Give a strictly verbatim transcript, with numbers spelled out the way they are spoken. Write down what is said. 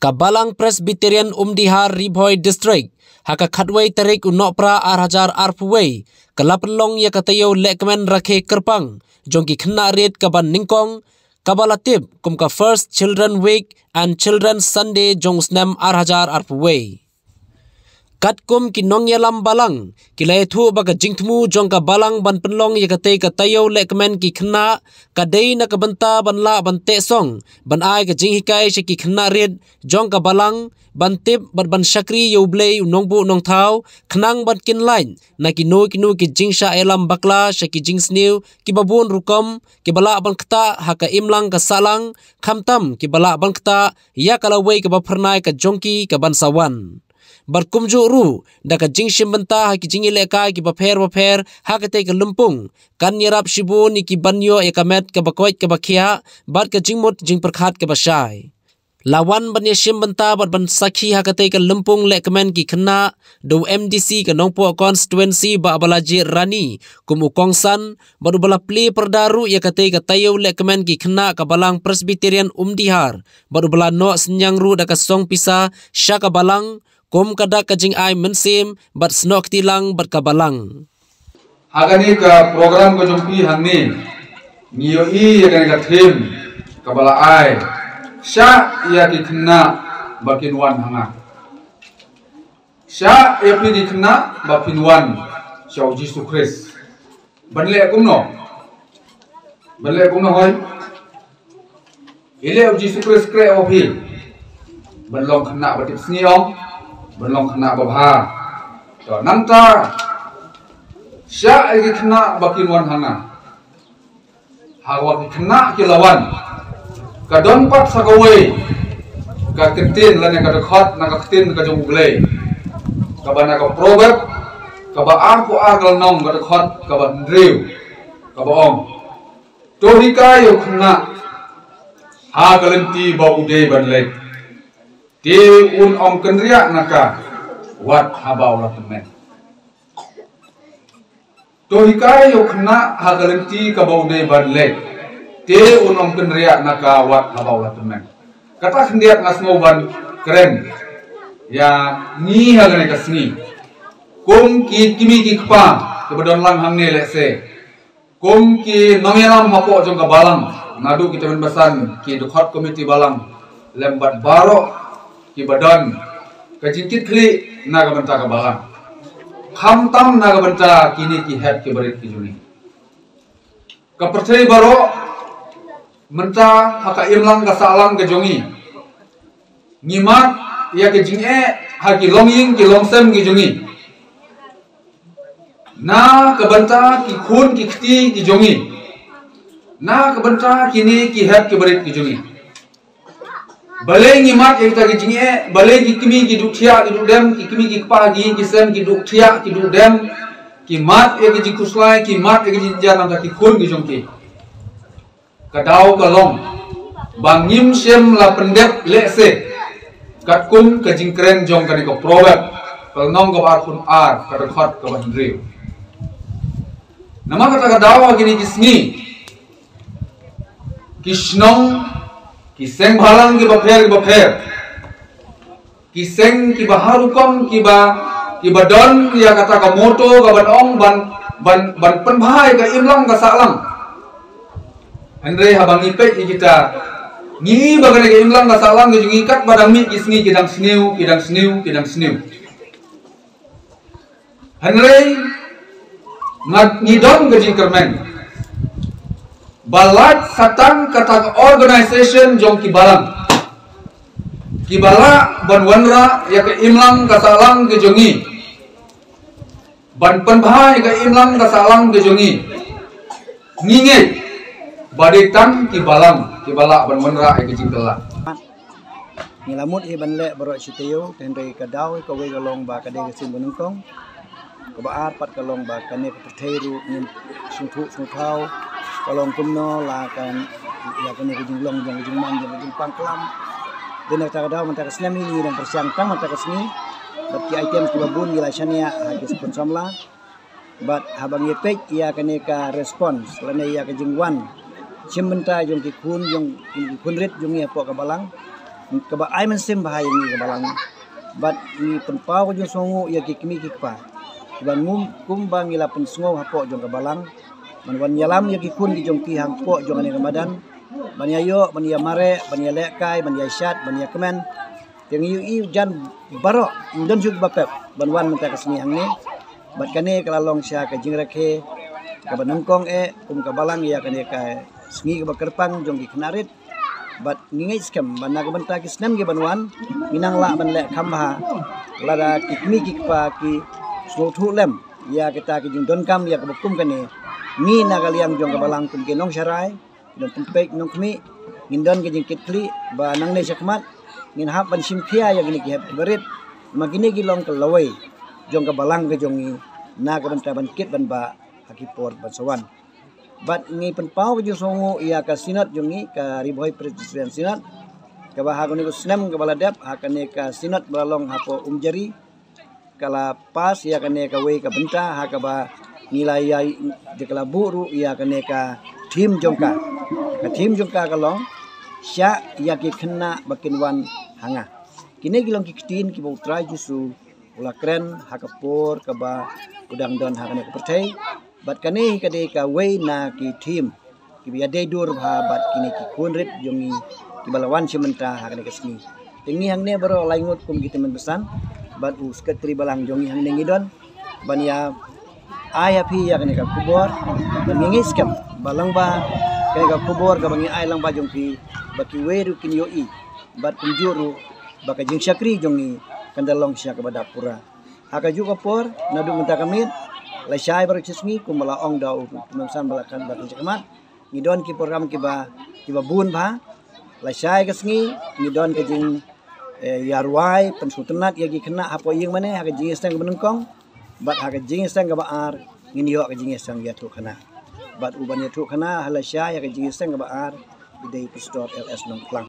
Ka Balang Presbyterian Umdihar, Ri Bhoi District, ha ka khatwei tarik u Nohprah ar hajar arphew wei, ka la pynlong ïa ka taïew lehkmen rakhe kyrpang jong ki khynnah rit kaba nyngkong, kaba la tip kum ka First Children Week and Children's Sunday jong u snem ar hajar arphew wei. Katkum ki nongïalam balang, ki la ïathuh ba ka jingthmu jong ka balang ban pynlong ïa katei ka taïew lehkmen ki khynnah, ka dei na ka bynta ban lah ban teh song, ban ai ka jinghikai sha ki khynnah rit jong ka balang, ban tip bad ban shakri ïa U Blei U Nongbuh Nongthaw, khnang ban kin lait na kino kino ki jingshah ïalam bakla sha ki jingsniew kiba bun rukom, kiba lah ban ktah ha ka imlang ka sahlang, khamtam kiba lah ban ktah ïa ka lawei kaba phyrnai ka jong ki kaban sa wan. Bad kumjuh ruh, da ka jingshim bynta ha ki jingïalehkai kiba pher ba pher ha katei ka lympung, kan ïarap shibun ïa ki ban ïoh ïa ka met kaba koit kaba khiah, bad ka jingmut jingpyrkhat kaba shai. La wan ban ïashim bynta bad ban sakhi ha katei ka lympung lehkmen ki khynnah, da u M D C ka Nongpoh Constituency Bah Balajied Rani kum u kongsan, bad uba la plie pyrda ruh ïa katei ka taïew lehkmen ki khynnah ka Balang Presbyterian Umdihar, bad uba la noh synñiang ruh da ka song pisa sha ka balang, kum ka dak ka jingai mynsiem bad snoh kti lang bad ka balang. Ha kane ka program ka jong phi hangne, ngi ïohi ïa kane ka theme kaba la ai, shah ïa ki khynnah ba kin wan ha nga. Shah ïa phi ki khynnah ba phin wan sha U Jisu Khrist. Ban leh kumno? Ban leh kumno hoi? Ïaleh U Jisu Khrist khreh ha phi. Ban long khynnah ba tipsngi ong, ban long khynnah ba bha. To nangta, shah ïa ki khynnah ba kin wan ha nga. Haba ki khynnah ki la wan, ka don pat sa kawei ka ktien lane ka dkhot na ka ktien ka jong U Blei, kaba na ka Proverb kaba arphew ar, ka lynnong ka dkhot kaba hynriew, kaba ong: To hikai ïa u khynnah ha ka lynti ba u dei ban leit, te un ym kynriah na ka wat haba u la tymmen. To hikai ïa u khynnah ha ka lynti kaba u dei ban leit, te un ym kynriah na ka wat haba u la tymmen. Kata khyndiat nga sngew ban kren ïa ngi ha kane ka sngi, kum ki kmie ki kpa kiba don lang hangne lehse, kum ki nongïalam hapoh jong ka balang, naduh ki tymmen basan, ki dkhot komiti balang, lem bad baroh kiba don ka jingkitkhlieh na ka bynta ka balang, khamtam na ka bynta kine ki hep ki barit ki jong ngi. Ka pyrthei baroh mynta ha ka imlang ka sahlang ka jong ngi, ngi mad ïa ka jingeh ha ki longïing ki longsem ki jong ngi, na ka bynta ki khun ki kti ki jong ngi, na ka bynta kine ki hep ki barit ki jong ngi. Balei ngi mad ïa kita ki jingeh? Balei ki kmie ki duh thiah ki duh dem, ki kmie ki kpa ki ïing ki sem ki duh thiah ki duh dem, ki mad ïa ki jingkhuslai, ki mad ïa ki jingjia na ka bynta ki khun ki jong ki? Ka daw ka long ba ngim shym la pyndep lehse, katkum ka jingkren jong kane ka Proverb, ka lynnong kaba arphew ar, ka dkhot kaba hynriew. Namar kata ka daw ha kine ki sngi, ki shnong, ki seng bhalang kiba pher kiba pher, ki seng kiba har rukom, kiba, kiba don ïa kata ka motto kaban ong ban, ban, ban pynbha ïa ka imlang ka sahlang. Hynrei haba ngi peit ïa kita, ngi i ba kane ka imlang ka sahlang ka jong ngi, katba dang mih ki sngi ki dang sniew, ki dang sniew, ki dang sniew. Hynrei nga, ngi don ka jingkyrmen ba lait sa tang kata ka organisation jong ki balang, kiba lah ban wanrah ïa ka imlang ka sahlang ka jong ngi, ban pynbha ïa ka imlang ka sahlang ka jong ngi. Ngi ngeit ba dei tang ki balang kiba lah ban wanrah ïa ka jingkylla. Ngi la mut hi ban leh baroh shi taïew, hynrei ka daw kawei ka long ba ka dei ka sien banyngkong. Kaba ar pat ka long ba kane ka pyrthei ruh ngim sngewthuh sngewthaw ka long kumno la ka, ïa kane ka jinglong jong ka jingman jong ka jingpang klam. Dei na kata ka daw mynta ka snem hi ngi dang pyrshang tang mynta ka sngi bad ki item kiba bun ngi la shaniah ha ki spun samla. Bad haba ngi peit ïa kane ka response lane ïa ka jingwan shim bynta jong ki khun, jong ki khun rit jong ngi hapoh ka balang, kaba ai mynsiem bha ïa ngi ka balang. Bad ngi pynpaw ka jingsngewnguh ïa ki kmie ki kpa, ban ngum kumba ngi la pynsngew hapoh jong ka balang, ban wan ïalam ïa ki khun ki jong ki hapoh jong kane ka madan, ban ïa ïoh, ban ïa mareh, ban ïa lehkai, ban ïa shad, ban ïa kmen. Te ngi ïohi jan baroh, don shuh kiba pep ban wan mynta ka sngi hangne. Bad kane ka la long sha ka jingrakhe kaba nyngkong eh kum ka balang ïa kane ka sngi kaba kyrpang jong ki khynnah rit. Bad ngi ngeit skhem ba na ka bynta ki snem ki ban wan, ngi nang lah ban leh kham bha. Lada ki kmie ki kpa ki sngewthuh lem ïa kita ki jingdonkam ïa kaba kum kane, ngi na ka liang jong ka balang kum ki nongsharai, nongpynpeit nongkhmih, ngin don ka jingkitkhlieh ba nangne shakhmat ngin hap ban shim khia ïa kine ki hep ki barit. Ma kine ki long ka lawei jong ka balang ka jong ngi na ka bynta ban kit ban bah ha ki por ban sa wan. Bad ngi pynpaw ka jingsngewnguh ïa ka Synod jong ngi, ka Ri Bhoi Presbyterian Synod, kaba ha kane ka snem kaba la dep, ha kane ka Synod ba la long hapoh Umjari, ka la pass ïa kane kawei ka bynta ha kaba ngi la ïa, de ka la buh ruh ïa kane ka theme jong ka. Ka theme jong ka ka long, "Shah ïa ki khynnah ba kin wan ha nga." Kine ki long ki ktien kiba U Trai Jisu u la kren ha ka por kaba u dang don ha kane ka pyrthei. Bad kane hi ka dei kawei na ki theme kiba ïadei dur bha bad kine ki khun rit jong ngi kiba la wan shim bynta ha kane ka sngi. Te ngi hangne baroh lai ngut kum ki tymmen basan bad u Secretary Balang jong ngi hangne ngi don ban ïa ai ha phi ïa kane ka khubor. Bad ngi ngeit skhem ba lyngba kane ka khubor kaba ngi ai lyngba jong phi, ba kiwei ruh kin ïohi bad kumjuh ruh ba ka jingshakri jong ngi kan da long sha kaba dap pura. Ha kajuh ka por, naduh mynta ka miet, lashai baroh shi sngi, kumba la ong da u tymmen basan ba la kren ba ka jingkhmat, ngi don ki program kiba, kiba bun bha. Lashai ka sngi ngi don ka jing, eh, ïarwai, pynsngewtynnat ïa ki khynnah hapoh ïing mane ha ka jingïaseng kaba nyngkong. Bad ha ka jingïaseng kaba ar ngin ïoh ka jingïaseng ïathuhkhana. Bad u ban ïathuhkhana ha lashai ha ka jingïaseng kaba ar, u dei Pastor L S Nongkhlaw.